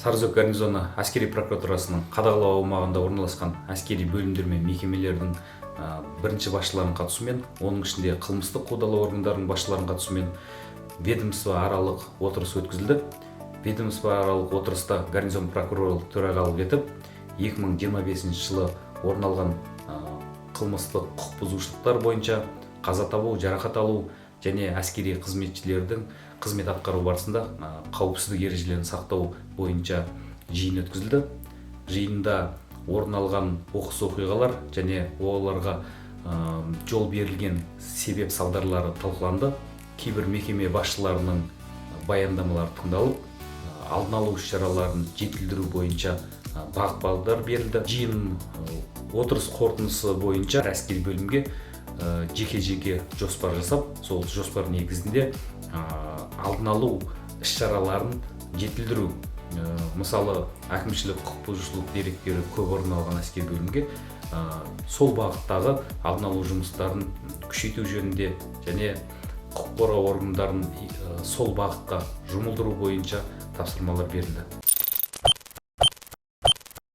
Сарыөзек гарнизоны әскери прокуратурасының қадағалау аумағында орналасқан әскери бөлімдер мен мекемелердің бірінші басшыларының қатысуымен, оның ішінде қылмыстық қудалау органдарының басшыларының қатысуымен ведомство аралық отырыс өткізілді. Ведомство аралық отырыста гарнизон прокуроры төрағалық етіп, 2025 жылы орын алған қылмыстық құқық бұзушылықтар бойынша қаза табу, жарақат алу және әскери қызметшілердің қызмет атқару барысында қауіпсіздік ережелерін сақтау бойынша жиын өткізілді. Жиында орын алған оқыс оқиғалар және оларға жол берілген себеп салдарлары талқыланды. Кейбір мекеме басшыларының баяндамалары тыңдалып, алдын алу іс шараларын жетілдіру бойынша бағыт бағдар берілді. Жиын отырыс қорытындысы бойынша әскери бөлімге жеке жеке жоспар жасап, сол жоспар негізінде алдын алу іс шараларын жетілдіру, мысалы, әкімшілік құқық бұзушылық деректері көп орын алған әскери бөлімге сол бағыттағы алдын алу жұмыстарын күшейту жөнінде және құқық қорғау органдарын сол бағытқа жұмылдыру бойынша тапсырмалар берілді.